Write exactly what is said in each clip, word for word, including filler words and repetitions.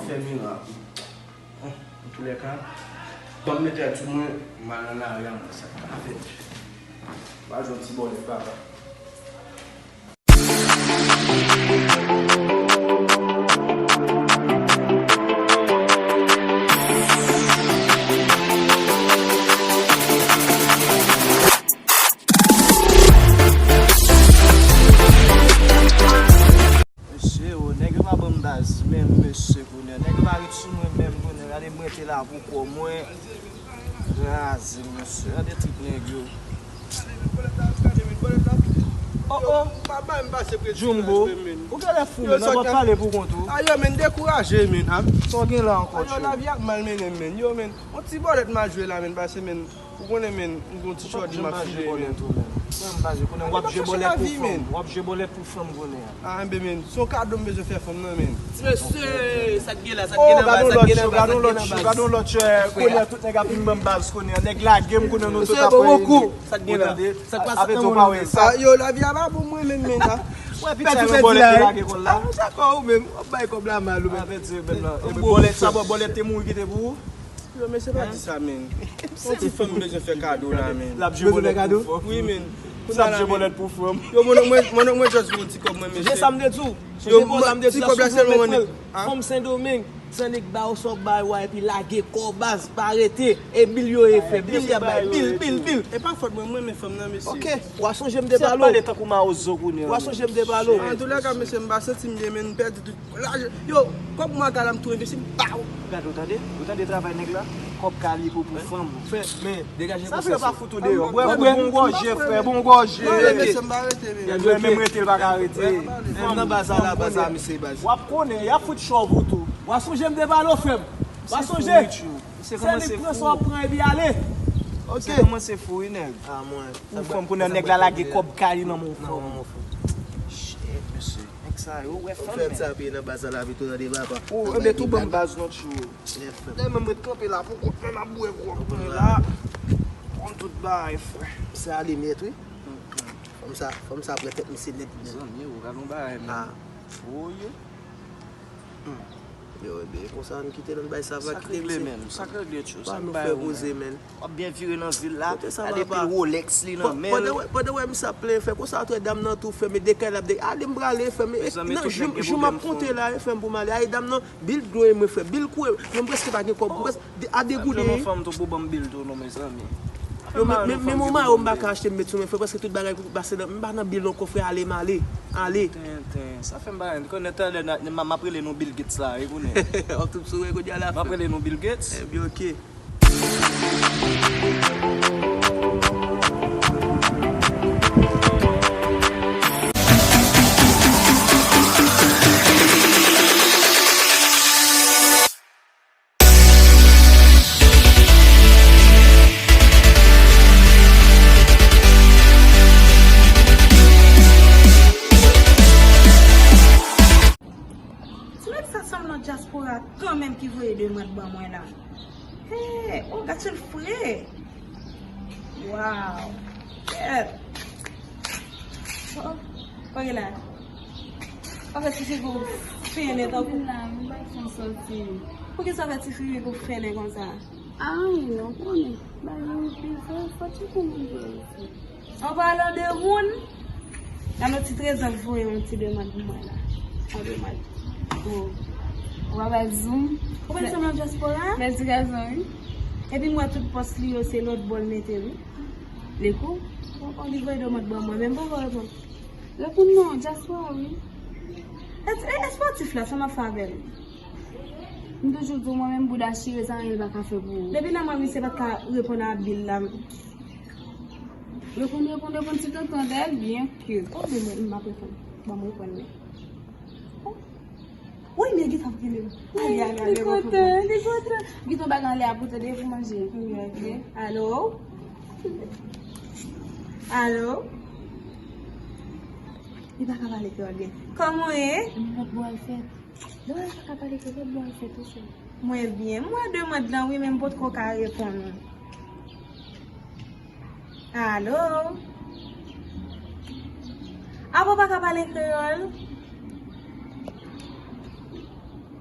Fè mirak. Antoulèka, ban m mete ak ti mwen, m al nan lari a, mwen sa ka fèt. M al jwenn ti bòlèt papa. Mesye, o, nèg yo pa ban m baz menm, mesye, kounye a. Nèg yo pa ret sou mwen menm, kounye a. Gade mwen te la pou kò mwen. Kraze, mesye. Gade trip nèg yo. Oh, oh. Jumbo, ou genlè fou, menn, w ap pale pou kont ou. Ayo, menn, dekouraje, menn, ha. Sa w gen la ankò, tchou? Ayo, lavi ap mal mennen m, menn. Yo, menn, yon ti bòlèt m al jwe la, menn, pase, menn. Ou konnen, menn, m gon ti chòdi m ap file, menn. Frè m, pa jwe bòlèt, ou, menn. W ap jwe bòlèt pou fanm. W ap jwe bòlèt pou fanm kounye a. Ah, enben, menn, se yon kado m bezwen fè fanm nan, menn. Ti mesye, sa k gen la, sa k gen nan baz, sa k gen nan baz, sa k gen nan baz. Gade yon lòt cho, gade yon lòt cho, kounye a tout nèg ap vin ban m baz kounye a. Nèg lage m kounye a, nou tout ap, ou tande. Sa k gen la. Sa k pase nan mond nan. Yo, lavi a pa pou mwen menm, menn, la. Pèdi, pèdi la, wi. Ah, sa kò ou menm, w ap bay kòb la mal, ou menm. Bòlèt sa, bòlèt te mouri kite pou ou. Yo, mesye, pa di sa, menn. Yon ti fanm bezwen fè kado la, menn. L ap jwe bòlèt pou fanm. Wi, menn. L ap jwe bòlèt pou fanm. Yo, mwen, mwen, mwen, mwen just voye ti kòb mwen, mesye. Sa m te di w. Yo, ti kòb la sèlman, mwen. Fanm Sendomeng, se nèg ba yo sa w bay, wa, epi lage kò baz, pa rete. E bil yo ye fè, bil y ap bay, bil, bil, bil. E pa fòt mwen, mwen renmen fanm nan, mesye. Ok, w a sonje m te pale w. Pale tankou mawozo kounye a. W a sonje m te pale w. Antoulèka, mesye, m pa santi m byen, menn, m pèdi tout. Yo, kòb mwen ka la m tou envesti, m ba w. Gade, ou tande? Ou tande travay nèg la? Kòb kaliko pou fanm. Fè, men, degaje konsèy. Sa fè pa fout ou deyò. Bwè, bwè, bon gòje, frè, bon gòje. Non, non, mesye, m pa rete, men. Menm rete, l pa ka rete. Menm nan baz la, baz la, misye baz. W ap konnen, y ap fout cho pou tou. W a sonje m te pale w, frè m. W a sonje? Sèl li pran sa w ap pran epi ale. Ok. Misye kòmanse fou, wi, nèg. Ah, mwen. Ou fanm konnen nèg la lage kòb kay li nan men w fanm. Shit, mesye. Nèg sa yo, ou wè fanm, men. Ou fè m sa peye nan baz la, lavi tou tande papa. Ou, enben tou ban m baz non, tchou. Lè menm mwen kanpe la pou kont mwen, m ap bwè gwòg mwen la. Konn tout bagay, frè. Misye ale nèt, wi. Fanm sa, fanm sa pran tèt misye nèt, men. Zanmi, ou gade yon bagay, men. Ah. Woye. Hmm. Yo, ebyen, konsa nou kite, nou bay sa va kite misye. Sa k regle, menm? Sa k regle, tchou? Sa k bay ou, menm? W ap byen vire nan vil la, gade pil Rolex li nan men l. Pandan wè, pandan wè misye ap plenyen, fè konsa, tou dam nan tou fè m dekay l ap de, ale m prale, fè m, nan jou m ap konte la, fè m pou m ale, ay dam nan, bil dwe mwen, frè, bil kouri, mwen prèske pa gen kòb, mwen prèske a degoude. Fanm tou pou ban m bil tou, non, mezanmi. Yo, men, men, men yon mayo m pa ka achte m met sou mwen, frè, prèske tout bagay pase nan, m pa nan bil ankò, frè, ale m ale, ale. Tenten, sa fè m pa renmen. Konnen talè m ap rele nou Bill Gates la, wi, konnen. W ap tou sou mwen kounye a la, frè. M ap rele nou Bill Gates. Ebyen, ok. Ti nèg sa sanble yon dyaspora kanmenm ki voye demann ban mwen la. Hey, oh, gad sèl fre. Wow. Kèt. Oh, ok la. Ou fè ti figi w fennen tankou. Vin la, m pa fè sòti. Poukisa w fè ti figi w fennen konsa? Anyen non, konnen. Bagay anpil, fò, fò ti konnen fè isi. An palan de moun, gade yon ti trezò k voye yon ti demann pou mwen la. Yon demann. Oh. Ou pa wè zoom? Ou pa sanble yon dyaspora? Mèsi gason, wi. Epi m wè tout pòs li yo se lòt bò l mete, wi. Lekou, ou, ou li voye demann ban mwen, men m poko reponn. Reponn non, dyaspora, wi. E, e, espòtif la, sa m ap fè avè l? M toujou di w, mwen menm bouda chire, sa anyen l pa ka fè pou ou. Depi nan mwen misye pa t ka reponn a bil la. Reponn, reponn, reponn, ti tonton dèl, byen ke. Oh, men mwen, m ap reponn. Ban m reponn li. Oh. Wi, men gentan ap rele m. Ale, ale, ale, reponn. Li kontan, li kontan. Gentan bagay anlè a pou tande pou manje. Wi, ok. Alo? Alo? Li pa ka pale kreyòl byen. Kòman w ye? Lòt bò al fèt. Lè w pa ka pale kreyòl, lòt bò al fèt tou sèl. Mwen byen. M wè demann lan wi, men m potko ka reponn ou. Alo? Apa w pa ka pale kreyòl?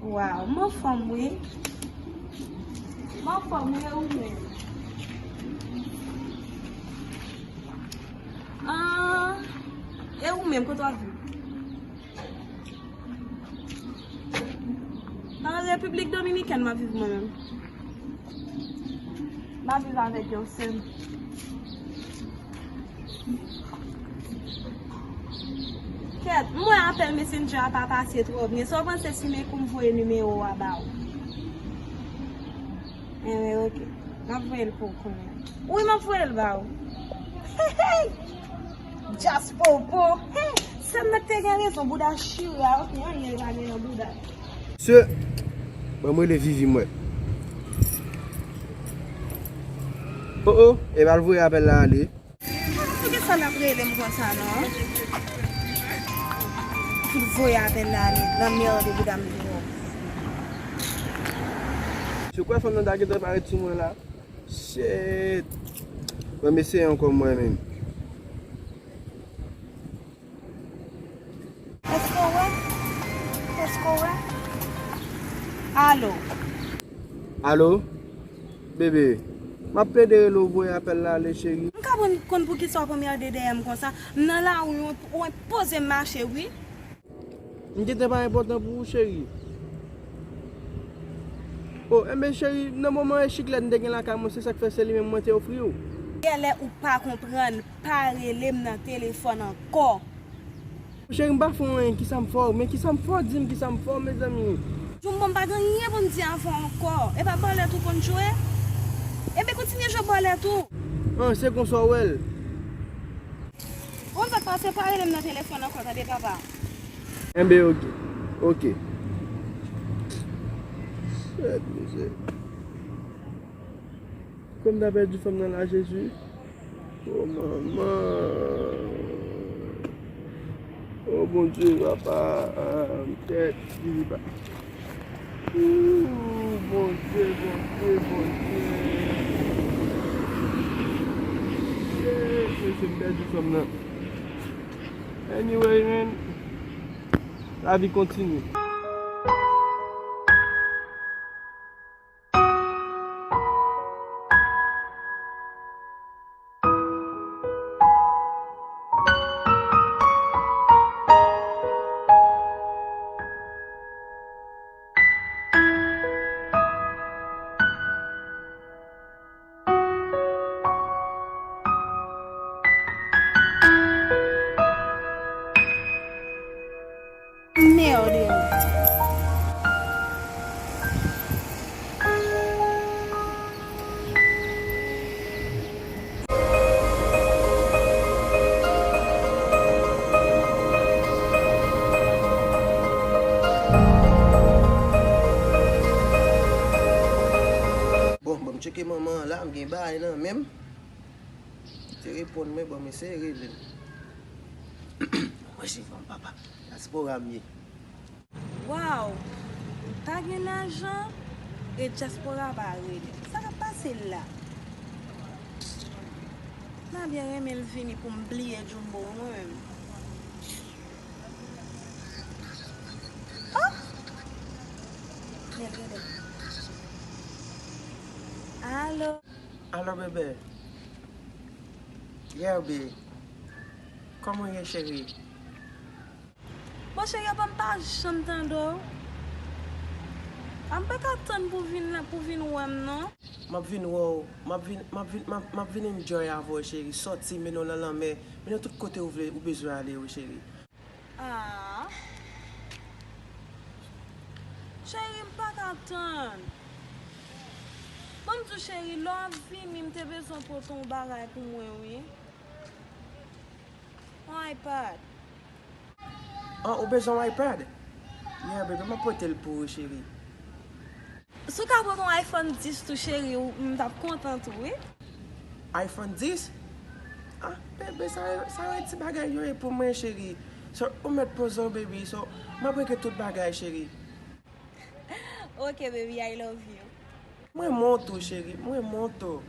Waw, m anfòm wi. M anfòm wi, e ou menm? Ah, e ou menm, kote w ap viv? An Repiblik Dominikèn m ap viv mwen menm. M ap viv avèk yon sè m. Kèt, m wè apèl Messenger a pa pase twò byen. Sa w panse si men kou m voye nimewo a ba w? Enben, oke. M ap voye l pou w kounye a. Wi, m ap voye l ba w. Hey, hey! Jaspopo. Hey, sè m nan te gen rezon, bouda chire a, oke, anyen l pa gen nan bouda. Se, ban m rele Vivi m wè. O, o, e pa l voye apèl la ale. Poukisa l ap rele m konsa non? Fout voye apèl la ale, lanmède bouda m deyò. Se kwè fanm nan ta gentan parèt sou mwen la? Shit. Ban m eseye ankò mwen menm. Èske w wè? Èske w wè? Alo? Alo? Bebe, m ap plede rele w voye apèl la ale, cheri. M ka konn, konn poukisa w ap anmède dèyè m konsa? M nan lari, w, w enpoze m mache, wi. M gentan pa enpòtan pou ou, cheri. O, enben, cheri, nan moman e chiklèt m te gen lakay mwen, se sa k fè se li menm mwen te ofri w. Genlè ou pa konprann, pa rele m nan telefòn ankò. Cheri, m pa fè w anyen, kisa m fè w? Men kisa m fè w? Di m kisa m fè w, mezanmi. Jumbo, m pa gen anyen pou m di avè w ankò. E pa bòlèt ou konn jwe? Enben, kontinye jwe bòlèt ou. An, se konsa w wè l. Bon, sa k pase, pa rele m nan telefòn ankò, tande, papa. Enben, oke. Oke. Shit, mesye. Kòm ta pèdi fanm nan la, Jezi. O manman. O Bondye, papa. Ah, tèt, li pa. Ooh, Bondye, Bondye, Bondye. Jezi, m pèdi fanm nan. Anyway, man. Lavi kontinye. Merde. Bon, bon, m tcheke manman an la, m gen bagay nan men m. Te reponn mwen, bon, m eseye rele l. Mwen se fanm papa, dyaspora m ye. Waw! M pa gen lajan e dyaspora pa rele. Sa k ap pase la? M ta byen renmen l vini pou m bliye Jumbo mwen menm. Oh! Men l rele. Alo? Alo, bebe. Yeah, babe. Kòman w ye, cheri? Bon, cheri, apa m pa janm tande w? A m pa ka tann pou vin la, pou vin wè m, non. M ap vin wè w. M ap vin, m ap vin, m ap, m ap vin enjoy avè w, cheri. Sòti, mennen w nan lanmè. Mennen w tout kote w vle, ou bezwen ale, wi, cheri. Ah. Cheri, m pa ka tann. Ban m di w, cheri, lè w ap vini, m te bezwen pote yon bagay pou mwen, wi. Yon iPad. Ah, ou bezwen yon iPad? Yeah, baby, m ap pote l pou ou, cheri. Si w ka pote yon iPhone dis tou, cheri, ou, m t ap kontan tou, wi. iPhone dis? Ah, bebe, sa, sa yon ti bagay yo ye pou mwen, cheri. So, ou mèt poze w, baby. So, m ap regle tout bagay, cheri. Ok, baby, I love you. Mwen renmen w tou, cheri. Mwen renmen w tou.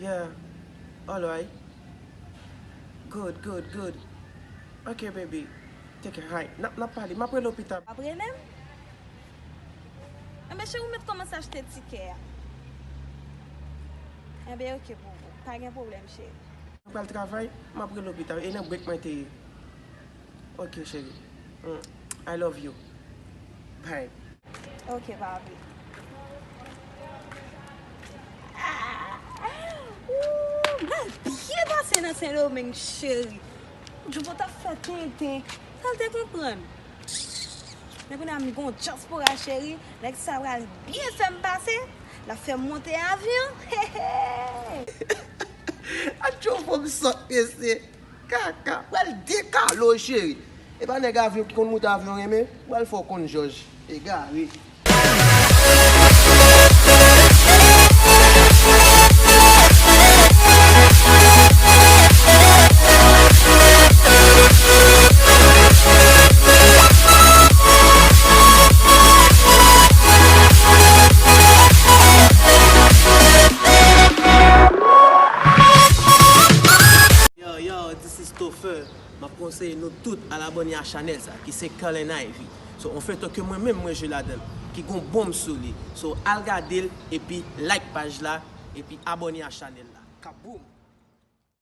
Yeah. Alright. Good, good, good. Ok, baby. Teke, hay, n ap, n ap pale, m ap rele w pita. W ap rele m? Enben, cheri, ou mèt kòmanse achte tikè a. Enben, oke, boo. Pa gen pwoblèm, cheri. Mwen pral travay, m ap rele w pita. E nan break mwen te ye. Ok, cheri. Mm. I love you. Bye. Ok, papi. Ah! Ooh, m pral byen pase nan Sendomeng, cheri. Djoubo t ap fè tenten. Sa l te konprann. Men kounye a m gon dyaspora, cheri. Nèg sa pral byen fè m pase. L ap fè m monte avyon. Hehe! A Djoubo m sòt, mesye. Kaka, pral dekale w, cheri. E pa nèg avyon ki konn moute avyon renmen, pral fè w konn jòj. Egare. Yo, yo, this is Topher. M ap konseye nou tout al abòne a chanèl sa, ki se Cullen Ivy. So, on feyton ke mwen menm mwen jwe ladan l, ki gon bonm sou li. So, al gade l, epi like paj la, epi abòne a chanèl la. Kaboom!